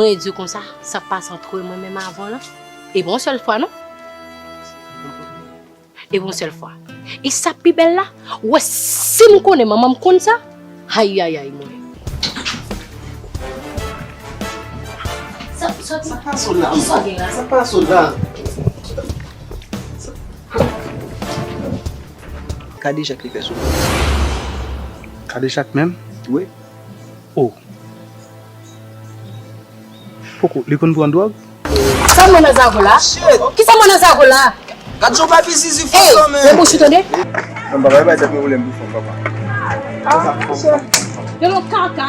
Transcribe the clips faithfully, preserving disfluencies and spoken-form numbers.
Mwen di konsa, sa k pase ant mwen menm avè w lan, e pa yon sèl fwa non. E pa yon sèl fwa. E sa k pi bèl la, ou wè si m konnen manman m konn sa, ayayay mwen. Sa, sa, sa pa sot la, kisa w gen la? Sa pa sot la. Kadejak li fè sou mwen. Kadejak menm? Wi. Oh. Poko, li konn pran dwòg? Sa mwen nan zago la? Kisa mwen nan zago la? Gad jan w pa fizizi fò, men. Hey, men bouch ou tande? Non, papa, e pa tèt mwen pwoblèm pou fanm, papa. Ah, monchè. Yo, yon kaka.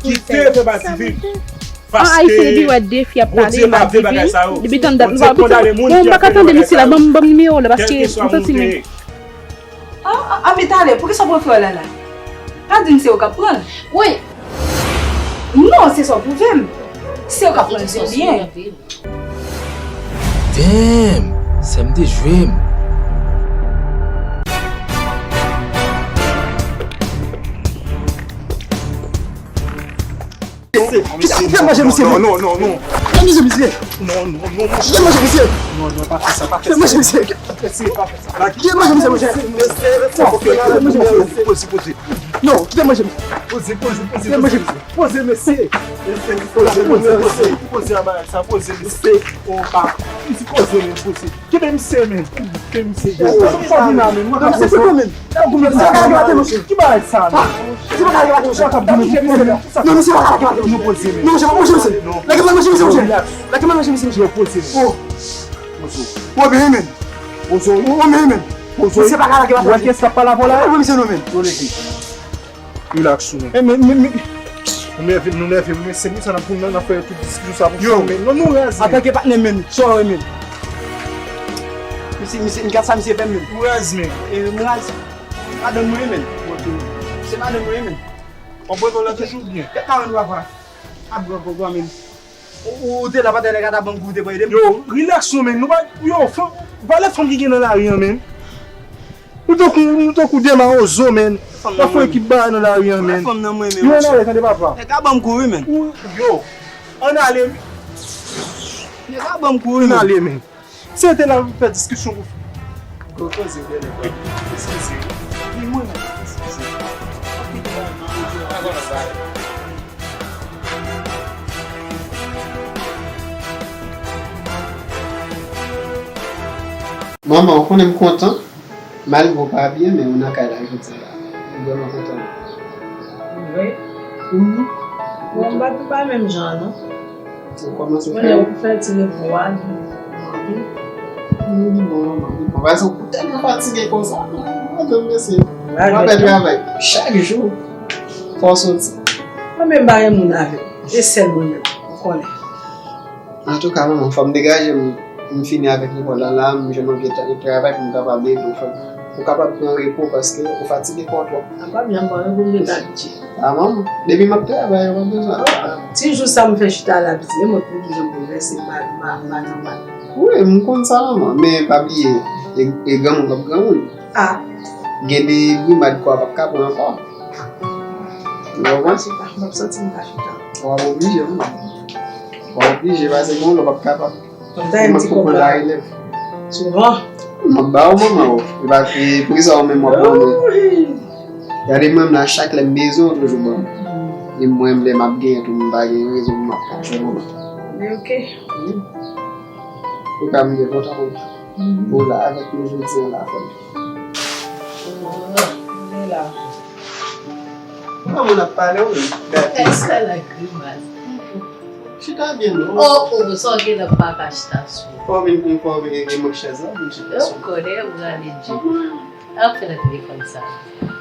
Kite fè pati fi. An Ayiti, depi wè de fi ap pale, li pa di fi. Depi tann dat nou pa piti. Bon, m pa ka tande misye la, ban m, ban m nimewo l, paske m santi men. Ah, ah, ah, men talè, poukisa w pran frè w la la? Pa di m se ou k ap pran l. Wi. Non, se sa w pwouve m. Se ou k ap pran l, se byen. Damn! Sè m te jwe m. Kite, kite manje misye. Non, non, non, non. Kite manje misye. Non, non, non, non. Kite manje misye. Non, non, pa fè sa, pa fè sa. Kite manje misye. Mesye, pa fè sa. Kite manje misye, monchè. Mesye, mesye, mesye, mesye, poze, poze. Non, kite manje misye. Poze, poze, poze. Kite manje misye. Poze, mesye. Mesye, poze, poze, poze. Poze a bagay sa, poze, mesye. O, pa. Mesye, poze, men, poze. Kite misye, men. Kite misye. Fò vin la, men. Mwen ka fè sa. Ki bagay sa, men? Misye pa ka lage manje misye. Non, misye pa ka lage manje misye. Non, misye pa ka lage manje misye. Lage manje misye, monchè. Lage manje misye, monchè. Yo, poze, men. Poze. Ou byen, men. Poze. Ou byen, men. Poze. Misye pa ka lage manje misye. Ou wè kiyès k ap pale avè w la? Lage manje misye, non, men. Yo, leve. Relax ou, men. Eh, men, men, men. Nou nève, nou nève, men se pou sa n ap, n ap fè tout diskisyon sa pou fè, men. Non, nou raz, men. Antanke patnè, men. Sa w wè, men. Misye, misye, gad sa misye fè, men. Nou raz, men. Eh, m raz. Madanm mwen, men. Se madanm mwen, men. Ou pran kò la toujou byen. Tèt madanm mwen, papa. Ap pran kò, men. Ou, ou te la, pa te nèg a ta ban m kou, ou te pran ede m. Yo, relax non, men. Nou pa, yo, fanm, valè fanm ki gen nan lari an, men. Nou tankou, nou tankou de mawozo, men. N ap fè ekip bagay nan lari an, men. Yo, ann ale, tande papa. Nèg a ban m kou, wi, men. Ou, yo, ann ale. Nèg a ban m kou, wi, men. Ann ale, men. Se te la fè diskisyon pou. Gwo koze w genlè fè. Eskize. Ni mwen menm, eskize. Manman, ou konnen m kontan. Malgre w pa byen, men ou nan kay la jodi a. M vrèman kontan. Vre? Mhm. Bon, m pa, m pa menm jan an, non. Ou kòmanse fè. Konnen ou fè ti repo a, li bon anpil. Li bon, li bon. Paske ou tèlman fatige konsa. Madanm mesye. M ap fè travay. Chak jou, fò w soti. Mwen menm, m pa gen moun avè m. Se sèl mwen menm, ou konnen. Antouka, manman, fò m degaje m, m fini avèk lekòl la, la, m jwenn yon vye tra-, travay pou m kapab ede w, fò w kapab pran repo paske ou fatige kò w twòp. Apa byen, m pa gen pou m rete abitye. A, manman, depi m ap travay, ou pa bezwen. Ti jou sa m fè chita la, piti, e mwen pou m jan pou vèse, m pa, m pa, m pa nòmal. Wi, m konn sa, manman, men pa bliye, e, e granmoun k ap granmoun. A. Gen de brimad kò a p ap ka pran ankò. Ou konprann? Chita, m ap santi m ka chita. W ap oblije, wi. W ap oblije, paske gen yon lè w p ap kapab. Ou mèt pou pran larelèv. Souvan. M ap ba w manman w. E pa, e poukisa ou menm w ap ban mwen? Gade mwen menm la, chak lè m bezwen w toujou ban m. E mwen menm lè m ap genyen tou, m pa gen rezon pou m ap kache w manman. Men oke. Wi. Ou ka m byen kontan konn ou la avèk nou jodi an la, fanmi. Mwen la. Kòman moun ap pale w menm? Gade. Èske la grimas? Chita byen non. Oh, oh, sa w gen nan pa ka chita sou. Fò w vin, fò w vin gen mwen chèz la, vin chita sou. Ou konnen, ou gade Djim. Ap fè nan telefòn sa.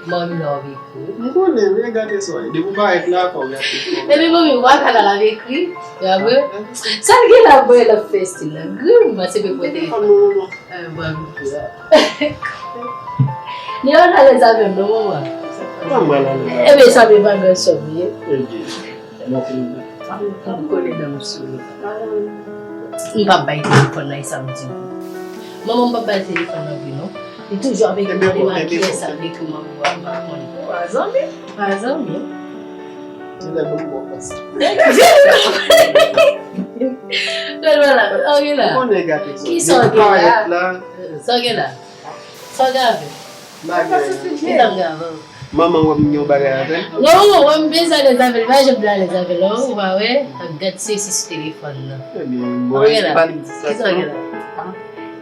Manmi la w vin kou. M konnen, men gade sa w ye. Depi w parèt la, fò w gade telefòn. Epi manmi, w pa ka la lave ekri. Gade. Sa l gen la, bwè, l ap fè stil la. Grimas, se pe pran telefòn. Telefòn non, non, non. Eh, bwa m kou la. Li ann alèz avè m non, manman. Kòman l alèz avè w? Ebyen, sa vle pa gran sòm ye. Ebyen, mwen fin. M kole dan m sou li. M p ap bay telefòn nan, e sa m di w. Manman, m p ap bay telefòn nan vre non. Li toujou ap ekri, mande m a kiyès l ap ekri, manman, m pa konnen. Pa zanmi. Pa zanmi. Lè bon bon pas. Lè bon la. Sa w gen la? Ou konnen gate sa. Ki sa w gen la? Sa w gen la? Sa w gen avè? Bagay. Ki sa m gen avè w? Manman w ap gen yon bagay avè l? Non, non, wè m bezwen alèz avè l. Pa janm vle alèz avè l, non. Ou pa wè? Ap gad se si sou telefòn nan. Ebyen, bon, pa li di sa. Ki sa w gen la?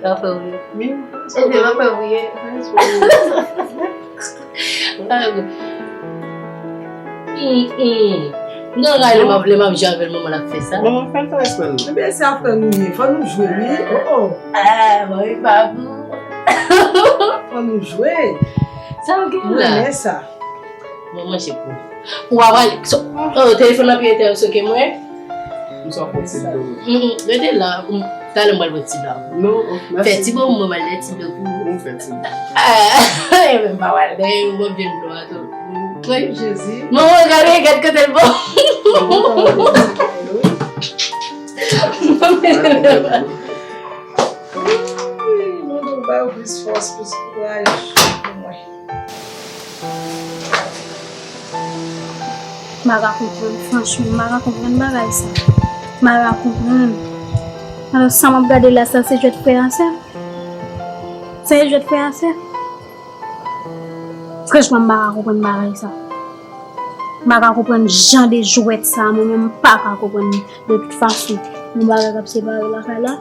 L ap fè w ri. Wi. Ebyen, l ap fè w ri. Ay, bon. Hi, hi. Non, Riley, m ap vle, m ap jwe avè l, manman l ap fè sa. Manman, fè l fè respè l. Ebyen, se afè nou ye. Fò nou jwe, wi. Oh, oh. Ah, mwen, pa pou. Fò nou jwe. Sa w gen la? Mwen renmen sa. Mwen manje pou. Ou a pale. So, oh, telefòn nan pi entèresan ke mwen. M sa fè ti dlo. Mm, mm, rete la. Mm, talè m pral bwè ti dlo. Non, oh, mèsi. Fè ti bon, mwen pral fè ti dlo pou ou. M fè ti dlo. Ah, e menm pa pral, dèyè yon bon vye dlo a tou. Wi, Jezi. Manman, gade, gade kote l bon. Wi, Bondye ba yo plis fòs, plis kouraj pou mwen. M pa ka konprann, franchman, m pa ka konprann bagay sa. M pa ka konprann. Alò, sa m ap gade la, sa se jwèt frè a sè? Se jwèt frè a sè? Franchman, m pa ka konprann bagay sa. M pa ka konprann jan de jwèt sa, mwen menm, m pa ka konprann li. De tout fason, yon bagay k ap separe lakay la.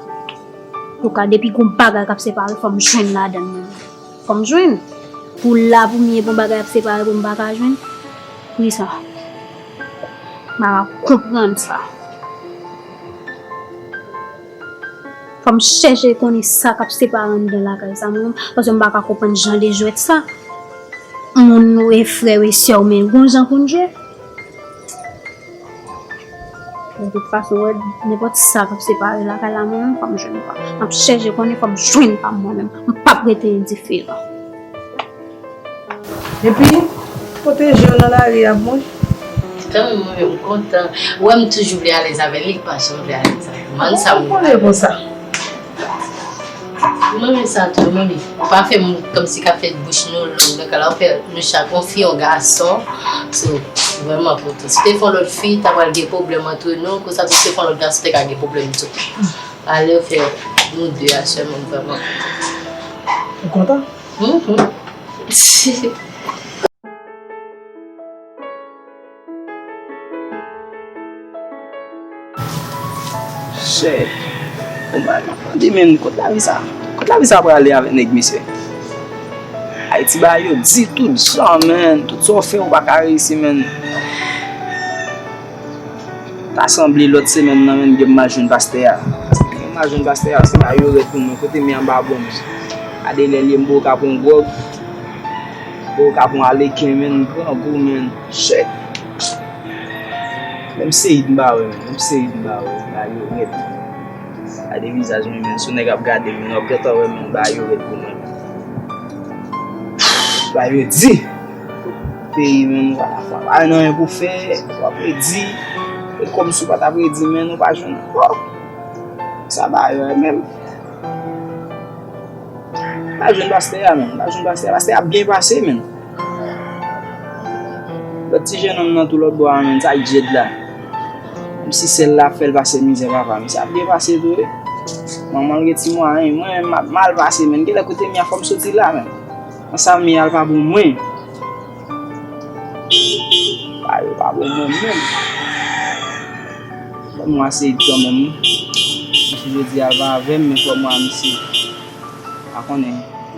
Antouka, depi gon bagay k ap separe, fò m jwenn ladan l, mwen. Fò m jwenn. Pou la, pou m ye, pou yon bagay ap separe, pou m pa ka jwenn. Poukisa? M pa ka konprann sa. Fò m chèche konnen sa k ap separe anndan lakay sa, mwen menm, paske m pa ka konprann jan de jwèt sa. Moun nou e frè w e sè w, men gon jan pou n jwe. De tout fason, wè, nenpòt sa k ap separe lakay la, mwen menm, fò m jwenn pa m. M ap chèche konnen, fò m jwenn pa m mwen menm. M p ap rete endiferan. Epi, pwoteje w nan lari a pou mwen. Kanmenm, mwen menm, m kontan. Ou wè, m toujou vle alèz avè l, li pa janm vle alèz avè m. Mann sa. Ou konnen konsa. Mwen renmen sa tou, manmi. Ou pa fè moun kòmsi ka fè bouch nou long nan kay la, ou fè nou chak, yon fi, yon gason. So, vrèman kontan. Si te fè yon lòt fi, ta pral gen pwoblèm ant nou, konsa tou si te fè yon lòt gason, te ka gen pwoblèm tou. Ale, ou fè nou de a sèlman, vrèman. Ou kontan? Mhm. Shit. Bon, bagay, m ap mande, men, kot lavi sa? Kot lavi sa prale avèk nèg misye? Ayiti, bagay yo di tout jan, men. Tout sa w fè, ou pa ka reyisi, men. Ta sanble lòt semèn nan menm, gen m al jwenn pastè a. Paske gen m al jwenn pastè a, se pa yo rèd pou mwen. Kote men anba bon. Gade lè l ye, m poko ka pran gwòg. M poko ka pran aleken, men m grangou, men. Shit. Menm seyid m pa wè, men. Menm seyid m pa wè. Bagay yo rèd. Gade vizaj mwen, men. Si yon nèg ap gade m, men w ap gentan wè, men. Bagay yo rèd pou mwen. Bagay yo di. Peyi, men, w ap, w ap, pa gen anyen pou fè, w ap redi. E kòmsi w pa t ap redi, men, ou pa jwenn. Bon. Sa ba yo, men. Pa jwenn pastè a, men. Pa jwenn pastè a. Pastè a ap byen pase, men. Lòt ti jennonm nan tou lòt bò a, men. Sa k Jed la. Menm si sèl la ap fè l pase mizè, papa. Men sa ap byen pase tou, wi. Manman l gen ti mwayen. Mwen, m ap mal pase, men. Genlè kote m ye a, fò m soti la, men. Nan sa m ye a, l pa bon mwen. Bagay yo pa bon mwen menm. Fò m wè seyid kanmenm, wi. Misye jodi a l pa avè m, men fò m wè misye. Pa konnen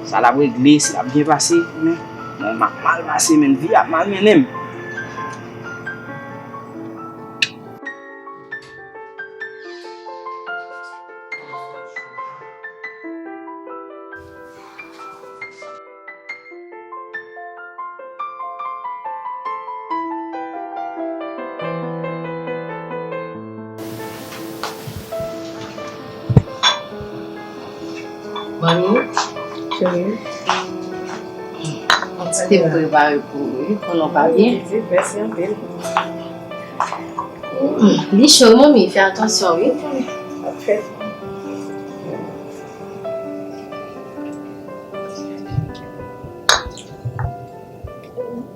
sa l ap regle, si l ap byen pase, men mwen m ap mal pase, men vi ap mal mennen m. Manmi, cheri, yon ti te prepare pou ou, wi, konnen w pa byen. Wi, mèsi anpil. Li cho, manmi, fè atansyon, wi. Ok, m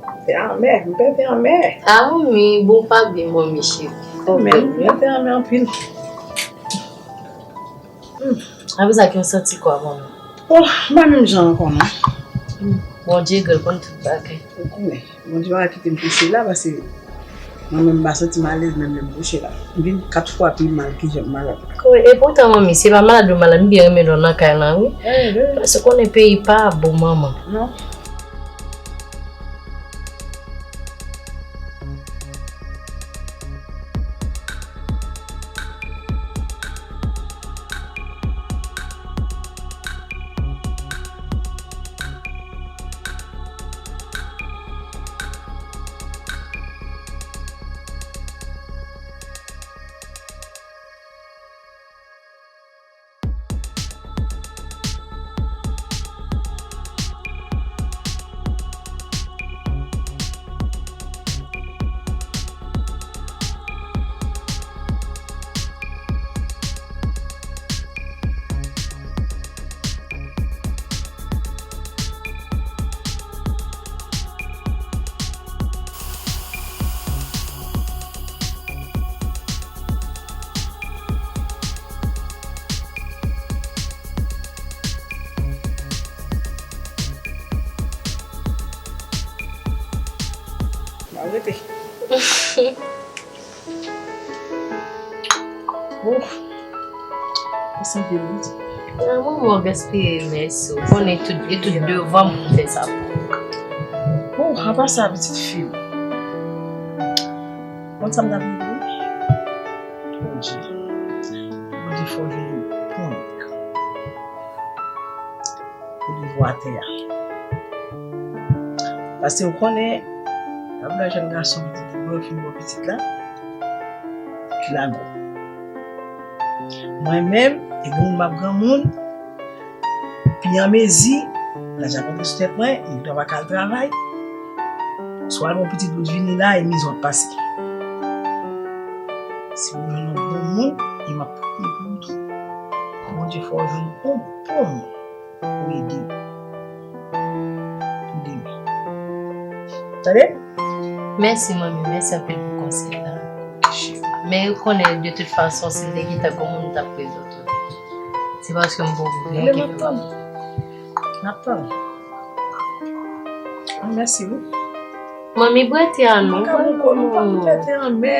ap fè. Te anmè, m pete anmè. Ah, manmi, bon, pa byen, manmi cheri. Kanmenm, m pete anmè anpil. Hmm. Apre sa, ki yon santi kwa, manmi? Oh, m pa menm jan ankò, non. Hmm. Bondye gran, l konn tout bagay. Ou konnen. Bondye pa kite m kouche la, paske mwen menm m pa santi m alèz menm lè m kouche la. M vin kat fwa pi mal ki jan m malad la. Ko-, e poutan, manmi, se pa malad ou malad, m byen renmen lè w nan kay lan, wi. Eh, wi. Paske w konnen peyi pa bon, manman. Non. Ba rete. Ouf. Sa santi bon. Lanmou mwen gaspiye, mèsi. Ou konnen tout, e tout devan m pou m fè sa pou ou. Ouf, apa sa, pitit fi m. Konn sa m t ap rele? Bondye. Bondye fè w vin yon bon nèg pou devwa tè a. Paske w konnen, lè w jwenn gason pitit, lè w fin bò pitit la, ki lago. Mwen menm, e granmoun m ap granmoun, pi an mezi, laj ap antre sou tèt mwen, e m pa ka al travay. Swa l bon pitit bout vini la, e mizè w ap pase. Si w jwenn yon bon moun, e m ap priye pou ou tou. Bondye fè w jwenn yon bon moun. Pou ede w. Pou demen. Tande? Mèsi, manmi. Mèsi anpil pou konsèy la. Men ou konnen, de tout fason, si m te gentan gon moun, m t ap prezante w. Se paske m poko gen ki fè. Ebyen, m ap tann. M ap tann. Mèsi, wi. Manmi, bwè te a non. M pa ka bwè ankò, non, pa m pete anmè.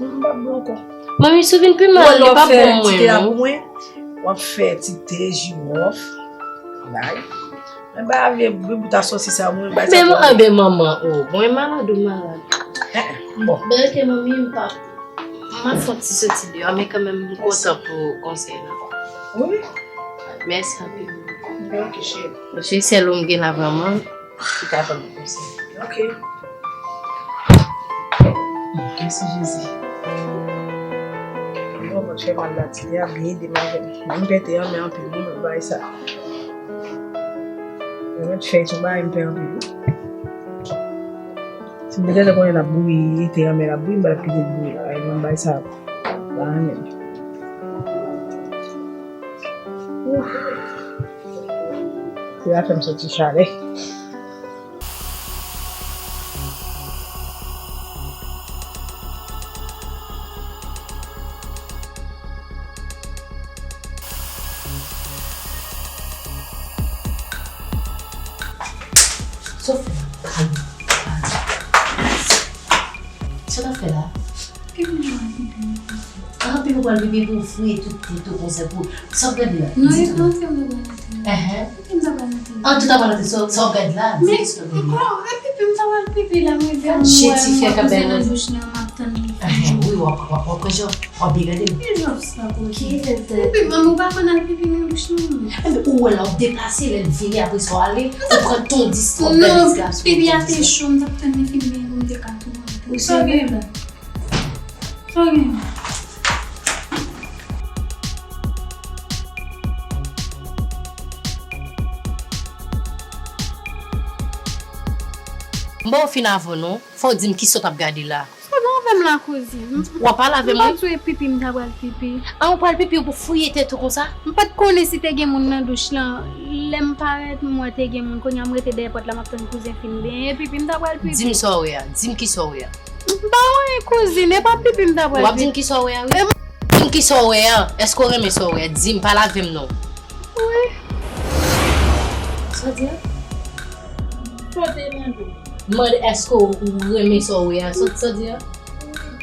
M p ap bwè ankò. Manmi, si w vin pi mal, li p ap bon mwen, non. W ap fè ti te jiwòf. Bay. Men ba vye bout a sosis sa, mwen bay sa. Men, anben, manman, o, bon, e malad ou malad. Eh, eh, bon. Ben, ok, manmi, m p ap, m ap fè yon ti soti deyò, men kanmenm, m kontan pou konsèy la. Wi. Mèsi anpil. Ben, ok, cheri. Cheri, sèl ou m gen la vrèman. Ki ka ban m konsèy. Ok. Mèsi, Jezi. Bon, mwen fè mal la, ti a byen ede m avè l. Mwen pete anmè anpil, wi, mwen bay sa. Mwen fè tou bay, m pè anpil, wi. Si m te gentan konnen l ap bouyi, te anmè l ap bouyi, m pa t ap kite l bouyi la. Ay, mwen bay sa. Ba anmè. Ouf. Te a fè m santi chalè. Sa w fè la? Sa w ap fè la? Pipi m pral pipi. Ah, pipi w pral pipi pou fri tout tèt ou konsa pou. Sa w gade la? Non, e kontre m ta pral antre. Enhen. Pipi m ta pral antre. Ah, tout ta pral antre. Sa w gade la? Men, oh, e pipi m ta pral pipi la, mwen vle. Jeti fè kabèl nan bouch nan, m ap tann li. Enhen, wi, w ap, w ap, w ap wè jan w ap degade m. Ki jan sa pou ki? Pipi, manman, ou pa konn al pipi nan bouch nan, non. Enben, ou wè la, w ap deplase, lè l vini, apre sa w ale, ou pran ton dis, w ap gade ti gason. Non, pipi a te cho, m t ap tann li fin vini pou m te ka tou antre. Ou serye la? Sa w gen? M ba w fin avan non. Fò w di m kisa w t ap gade la. Pale avè m la, kouzin. W ap pale avè m, wi. M pa t sou e pipi m ta pral pipi. An, ou pral pipi, ou pou fouye tèt ou konsa? M pa t konnen si te gen moun nan douch lan. Lè m parèt, m wè te gen moun. Kounye a, m rete dèyè pòt la, m ap tann kouzen fin benyen. E pipi m ta pral pipi. Di m sa w wè a. Di m ki sa w wè a. M pa wè anyen, kouzin. E pa pipi m ta pral pipi. W ap di m ki sa w wè a, wi. E m- Di m ki sa w wè a. Èske w renmen sa w wè a? Di m, pale avè m non. Wi. Sa w di a? Sa w te mande? Mande èske w renmen sa w wè a? Sa, sa w di a?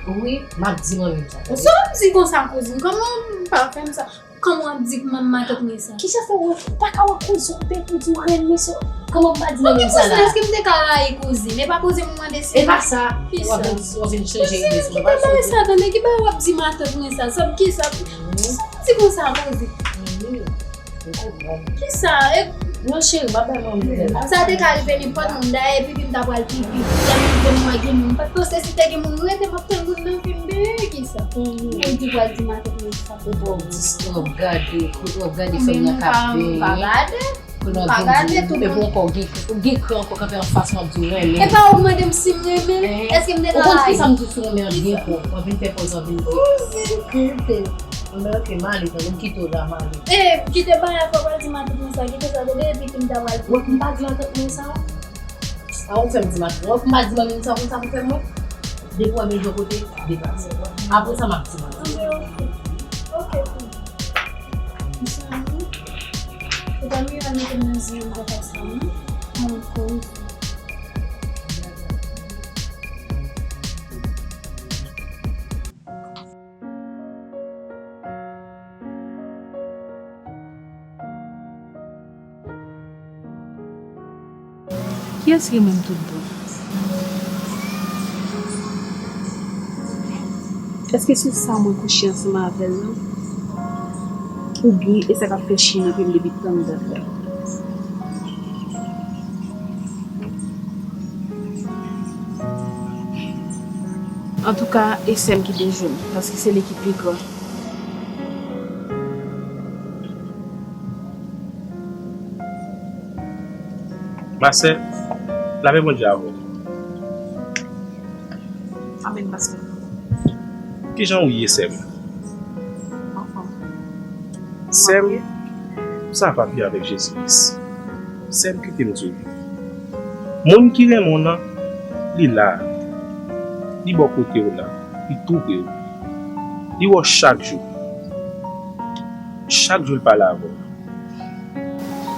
Wi, m ap di manmi m sa. Sa w ap di konsa, kouzin? Kòman w pa fè m sa? Kòman w ap di manmi matant mwen sa? Kisa fè w pa ka wè kouzin w te pou di w renmen sa? Kòman w pa di manmi m sa la? Èske m te ka rayi kouzin? E pa kouzin pou mande si. E pa sa. Kisa? W ap vin, w ap vin chanje ide sou mwen. Ki bagay sa, tande? Ki bagay w ap di matant mwen sa? Sa, kisa? Sa w ap di konsa, kouzin? Kisa? E non, cheri, m ap bay manmi nouvèl. Sa te ka rive nenpòt moun. Dayè, pipi m ta pral pipi. Lè m rive, m wè gen moun. M pa t panse si te gen moun. M rete, m ap tann moun nan fin benyen, kisa? Moun ki pral di matant mwen sa. Kote w ap di, kote w ap gade, kote w ap gade fè m nan ka benyen. Kote w ap vin di, epi ankò, w gen, w gen kran ankò kanpe anfas mwen ap di w renmen. E pa ou mande m si m renmen? Èske m te ka rayi? Ou konn kisa m di w si w renmen an byen fò. W ap vin fè pòz w ap vin di. Kouzin. Mwen, ok, m ale, tande, m kite w la, m ale. E, kite bagay fò pral di matant mwen sa, kite sa, tande, epi ki m ta pral di. Wè, m pa di matant mwen sa. A, ou fè m di matant mwen. Wè, m pa di manmi m sa, konn sa pou fè mwen. Depi w wè m yon kote, deplase. Apre sa, m ap di matant mwen. Ok, ok. Mesye, ou pa miyò al mete m nan zen anba kay sa, non? Ankò yon fwa. Kiyès renmen m tout bon? Èske se sa mwen kouche ansanm avè l lan? Oubyen e sa k ap fè chen nan pye m depi tann dat la? Antouka, e sè m ki te jwenn, paske se li ki pi gran. Ma sè, lapè Bondye avè w. Amèn, pastè. Kijan w ye, sè m? Anfòm. Sè m, sa va byen avèk Jezi Kris. Sè m, kite m di w. Moun ki renmen w nan, li la. Li bò kote w la. Li tou pre w. Li wè w chak jou. Chak jou l pale avè w.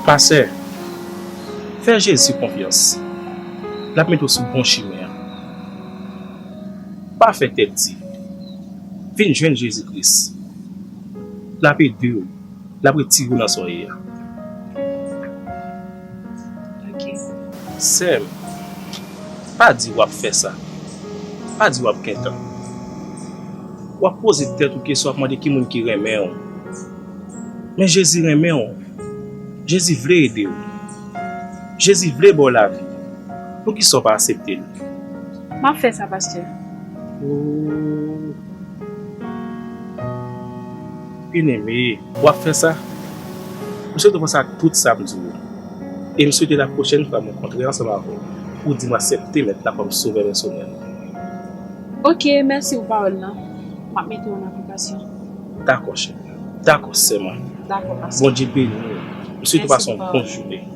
Ma sè, fè Jezi konfyans. L ap mete w sou bon chimen an. Pa fè tèt di. Vin jwenn Jezi Kris. L ap ede w. L ap retire w nan sa w ye a. Ok. Sè m, pa di w ap fè sa. Pa di w ap gentan. W ap poze tèt ou kesyon, w ap mande ki moun ki renmen w. Men Jezi renmen w. Jezi vle ede w. Jezi vle ba w lavi. Poukisa w pa aksepte l? M ap fè sa, pastè. Oh. Byeneme, w ap fè sa? M swete w panse ak tout sa m di w yo. E m swete la pwochèn fwa mwen kontre ansanm avè w, ou di m aksepte Mèt la kòm Sovè pèsonèl. Ok, mèsi pou pawòl lan. M ap mete yo an aplikasyon. Dakò, cheri. Dakò, sè mwen. Dakò, pastè. Bondye beni w. M swete w pase yon bon jounen.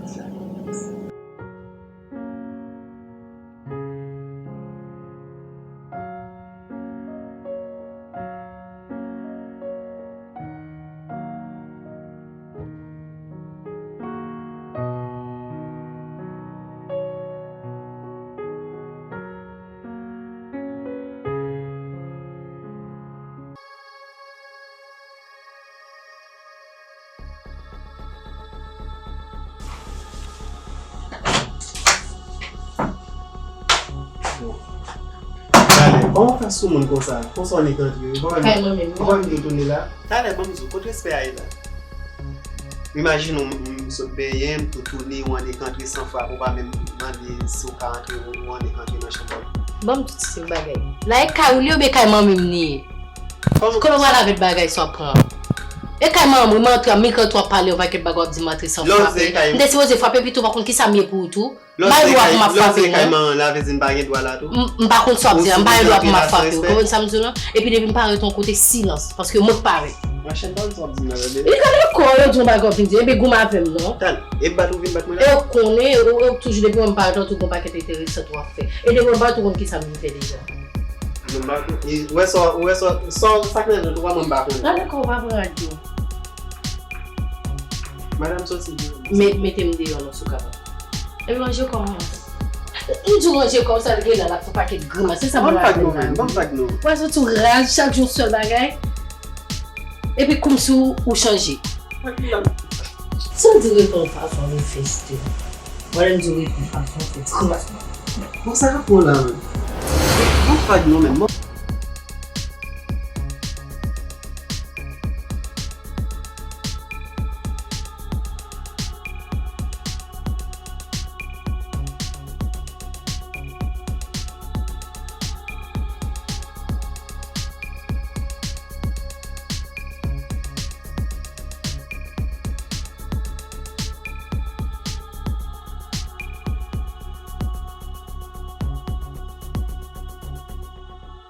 Talè, kòman w fè sou moun konsa? Konsa w annik antre, ou pa wè m, ou pa wè m retounen la? Talè, ban m di w, kot respè a ye la? Imajine w, m, m sot benyen, m toutouni, w annik antre san frap, ou pa menm mande si w ka antre, ou, ou annik antre nan chanm mwen. Ban m di w ti bagay. La e kay ou li ye oubyen kay manmi m li ye? Kòman w pral avèk bagay sa w ap pran an? E kay manman mwen, m antre, m ekran tou ap pale yon pakèt bagay, w ap di m antre san frape. M te sipoze frape, epi tou pa konn kisa m ye pou ou tou. M pa gen dwa pou m ap frape, non. Kay manman lavezin pa gen dwa la tou. M pa konn sa w ap di a, m pa gen dwa pou m ap frape. Ou konprann sa m di w lan? Epi depi m parèt yon kote, silans, paske mwen k parèt. Machèn pa konn sa w ap di m nan, tande. Li gade kò, yo di yon bagay w ap vin di, epi goumen avè m, non. Tan, e bat ou vin bat mwen la? E w konnen, e w toujou depi mwen m parèt la, w toujou gon pakèt enteresan tou w ap fè. E depi mwen m parèt, ou konn kisa m vin fè deja. Mwen m pa konn. Ou wè sa, ou wè sa, sa, sa k nan jòt ou pa mwen m pa konnen. Gade kò w pa pran rad yo. Madanm soti deyò. Mete m deyò non si w kapab. Epi ranje kò m. M di w ranje kò m, sa l gen la, l ap fè pakèt grimas. Se sa m pa vle. Ban m vag non, ban m vag non. Wè soti w raz chak jou sèl bagay. Epi kòmsi w chanje. Si w di reponn fason m fè stil. Wè lè m di w reponn fason m fè grimas. Bon, sa k ap pran w la menm? Ban m vag non menm.